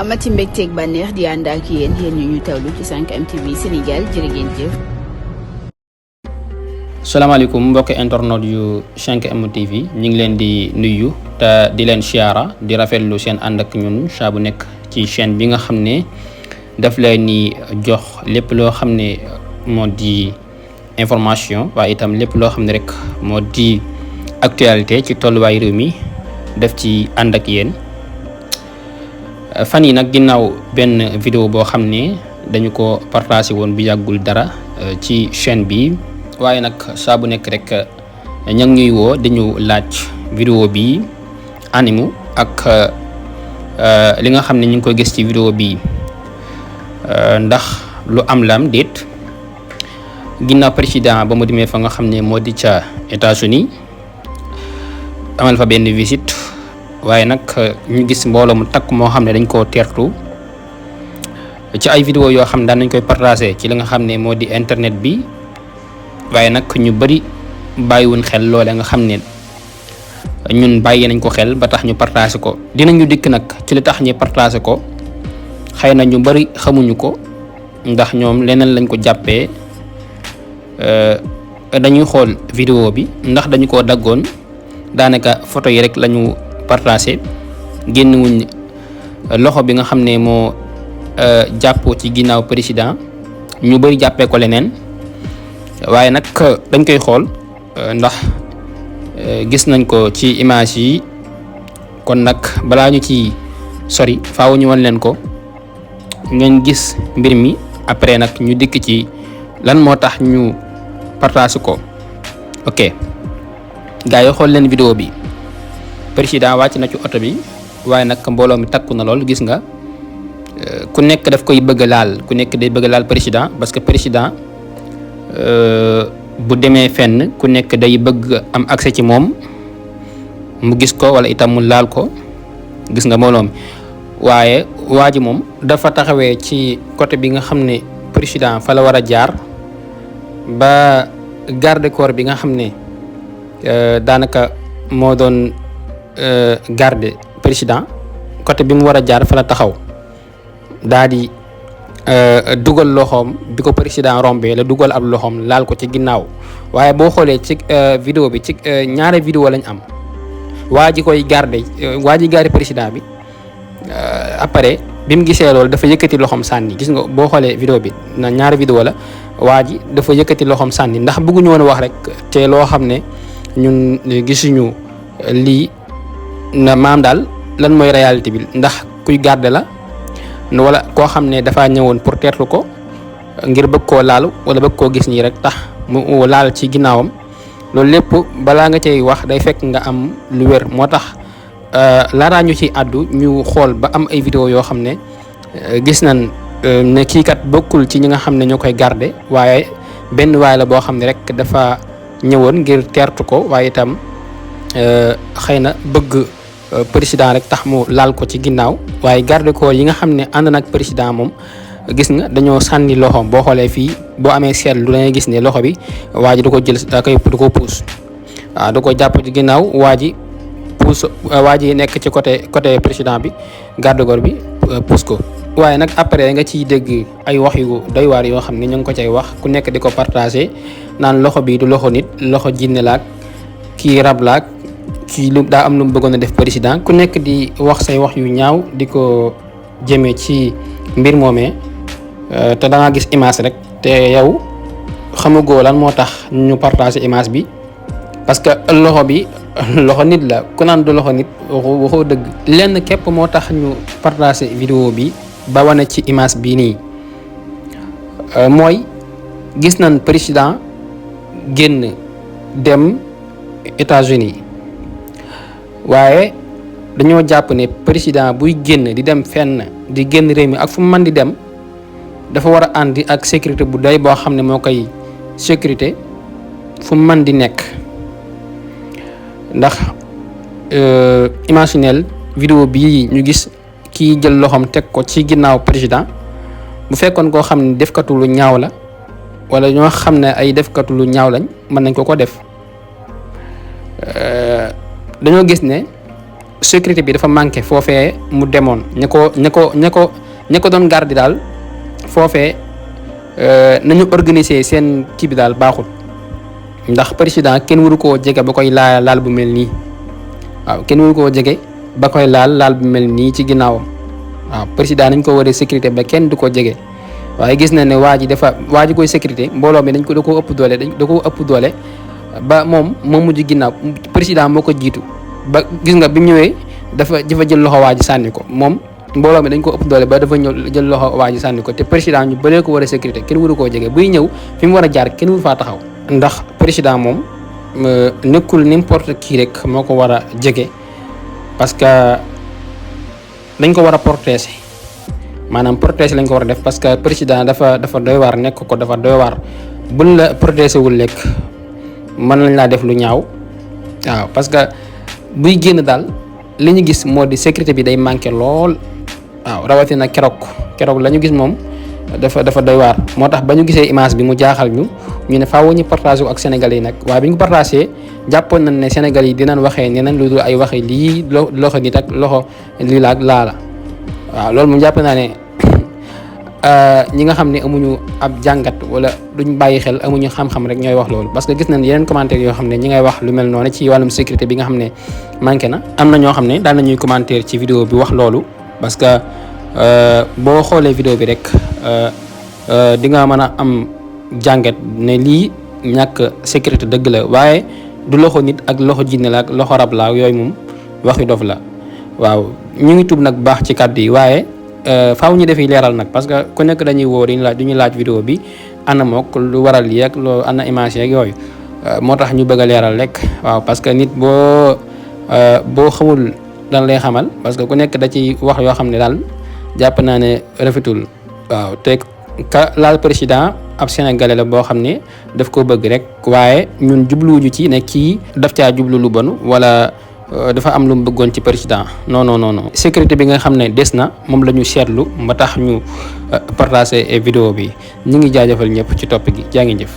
amati mbégteeg bànneex di ànd ak yéen ñu tawlu ci 5M TV Sénégal jërë ngeen jëf. salaamaaleykum mbokki internet yu 5M TV ñu ngi leen di nuyu te di leen siyaara di rafetlu seen ànd ak ñun saa bu nekk ci chaîne bi nga xam ne daf leen ni jox lépp loo xam ne moo di information waaye itam lépp loo xam ne rek moo di actualité ci tolluwaay réew mi def ci ànd ak yéen. fan yi nag ginnaaw benn vidéo boo xam ne dañu ko partagé woon bu yàggul dara ci chaîne bi waaye nag saa bu nekk rek ña ngi ñuy woo dañu laaj vidéo bi animu ak li nga xam ne ñu ngi koy gis ci vidéo bi ndax lu am lam déet ginnaaw président ba mu demee fa nga xam ne moo di ca États-Unis amal fa benn visite waaye nag ñu gis mbooloo mu takk moo xam ne dañ koo teertu ci ay vidéo yoo xam ne daan nañ koy partagé ci li nga xam ne moo di internet bi waaye nag ñu bëri bàyyiwuñ xel loole nga xam ne ñun bàyyi nañ ko xel ba tax ñu partagé ko dinañu dikk nag ci li tax ñu partagé ko xëy na ñu bëri xamuñu ko ndax ñoom leneen lañ ko jàppee dañuy xool vidéo bi ndax dañu ko daggoon daanaka photo yi rek lañu partagé génn wuñ loxo bi nga xam ne moo jàppoo ci ginnaaw président ñu bëri jàppee ko leneen waaye nag dañ koy xool ndax gis nañ ko ci image yi kon nag balaa ñu ci sori faaw ñu wan leen ko ngeen gis mbir mi après nag ñu dikk ci lan moo tax ñu partagé ko. ok gars yi xool leen vidéo bi. président wàcc na ci oto bi waaye nag mbooloo mi takku na lool gis nga ku nekk daf koy bëgg laal ku nekk day bëgg laal président parce que président bu demee fenn ku nekk day bëgg am accès ci moom mu gis ko wala itam mu laal ko gis nga mbooloo mi waaye waa ji moom dafa taxawee ci côté bi nga xam ne président fa la war a jaar ba garde corps bi nga xam ne daanaka moo doon garde président côté bi mu war a jaar fa la taxaw daa di dugal loxoom bi ko président rombee la dugal ab loxoom laal ko ci ginnaaw waaye boo xoolee ci vidéo bi ci ñaari vidéo lañ am waa ji koy garde waa ji garde président bi après bi mu gisee loolu dafa yëkkati loxoom sànni gis nga boo xoolee vidéo bi na ñaari vidéo la waa ji dafa yëkkati loxoom sànni ndax bëgguñu woon wax rek te loo xam ne ñun gisuñu lii na maam daal lan mooy réalité bi ndax kuy garde la wala koo xam ne dafa ñëwoon pour teertu ko ngir bëgg koo laal wala bëgg koo gis nii rek tax mu laal ci ginnaawam loolu lépp balaa nga cay wax day fekk nga am lu wér moo tax laataa ñu ci àddu ñu xool ba am ay vidéo yoo xam ne gis nañ ne kii kat bokkul ci ñi nga xam ne ñoo koy garde waaye benn waay la boo xam ne rek dafa ñëwoon ngir teertu ko waaye itam xëy na bëgg président rek tax mu laal ko ci ginnaaw waaye garde corps yi nga xam ne ànd nag président moom gis nga dañoo sànni loxoom boo xoolee fii boo amee seetlu da ngay gis ne loxo bi waa ji du ko jël da ko puus waaw da ko jàpp ci ginnaaw waa ji puus waa ji nekk ci côté président bi garde corps bi puus ko waaye nag après nga ciy dégg ay wax yu doy waar yoo xam ne ñu ngi ko cay wax ku nekk di ko partagé naan loxo bi du loxo nit loxo jinne laak kii rab laak kii lu daa am lu mu bëggoon a def président ku nekk di wax say wax yu ñaaw di ko jëmee ci mbir moomee te da nga gis image rek te yow xamugoo lan moo tax ñu partagé image bi parce que loxo bi loxo nit la ku naan du loxo nit waxoo dëgg lenn képp moo tax ñu partagé vidéo bi ba wane ci image bii nii mooy gis nañ président génn dem États-Unis waaye dañoo jàpp ne président buy génn di dem fenn di génn réew mi ak fu mu mën di dem dafa war a àndi ak sécurité bu doy boo xam ne moo koy sécurité fu mu mën di nekk ndax imaginel vidéo bii ñu gis kii jël loxoom teg ko ci ginnaaw président bu fekkoon koo xam ne defkatu lu ñaaw la wala ñoo xam ne ay defkatu lu ñaaw lañ mën nañ ko def dañoo gis ne sécurité bi dafa manqué foofee mu demoon ña ko doon garder daal foofee nañu organiser seen kii bi daal baaxul ndax président kenn waru koo jege ba koy laal bu mel nii waaw kenn waru koo jege ba koy laal bu mel nii ci ginnaawam waaw président nañ ko war a sécurité ba kenn du ko jege waaye gis na ne waa ji koy sécurité mbooloo mi da koo ëpp doole ba moom mujj ginnaaw président moo ko jiitu ba gis nga bi mu ñëwee dafa jël loxo waa ji sànni ko moom mbooloo mi dañ ko ëpp doole ba dafa ñëw jël loxo waa ji sànni ko te président ñu bëree ko war a sécurité kenn waru koo jege buy ñëw fi mu war a jaar kenn waru faa taxaw. ndax président moom nekkul n'importe qui rek moo ko war a jege parce que dañ ko war a protéger maanaam protéger lañ ko war a def parce que président dafa doy waar nekk ko dafa doy waar buñ la protéger wul lekk mën nañ laa def lu ñaaw waaw parce que buy génn daal li ñu gis moo di sécurité bi day manqué lool waaw rawatina keroog la ñu gis moom dafa doy waar moo tax ba ñu gisee image bi mu jaaxal ñu ne faaw ñu partagé ak Sénégalais yi nag waaye bi ñu ko partagé jàppoon nañ ne Sénégalais yi dinañ waxee neneen lu dul ay waxee lii loxo nit ak loxo lii la ak laa waaw loolu moom jàpp naa ne ñi nga xam ne amuñu ab jàngat wala duñ bàyyi xel amuñu xam-xam rek ñooy wax loolu parce que gis nañ yeneen commentaire yoo xam ne ñi ngay wax lu mel noonu ci wàllum sécurité bi nga xam ne manqué na am na ñoo xam ne daan nañuy commentaire ci vidéo bi wax loolu parce que boo xoolee vidéo bi rek di nga mën a am jàngat ne lii ñàkk sécurité dëgg la waaye du loxo nit ak loxo jinne la ak loxo rab la yooyu moom waxi dof la waaw ñu ngi tub nag baax ci kàddu yi waaye faaw ñu defi leeral nag parce que ku nekk dañuy woo duñu laaj vidéo bi ana mook lu waral lii ak loo ana image yeeg yooyu moo tax ñu bëgg a leeral rek waaw parce que nit boo xamul dan lay xamal parce que ku nekk da ci wax yoo xam ne daal jàpp naa ne rafetul waaw te ka laal président ab sénégalais la boo xam ne daf ko bëgg rek waaye ñun jubluwuñu ci ne kii daf caa jublu lu bon wala dafa am lu mu bëggoon ci président non sécurité bi nga xam ne des na moom la ñu seetlu ba tax ñu partagé vidéo bi ñu ngi jaajëfal ñëpp ci topp gi jaa ngi jëf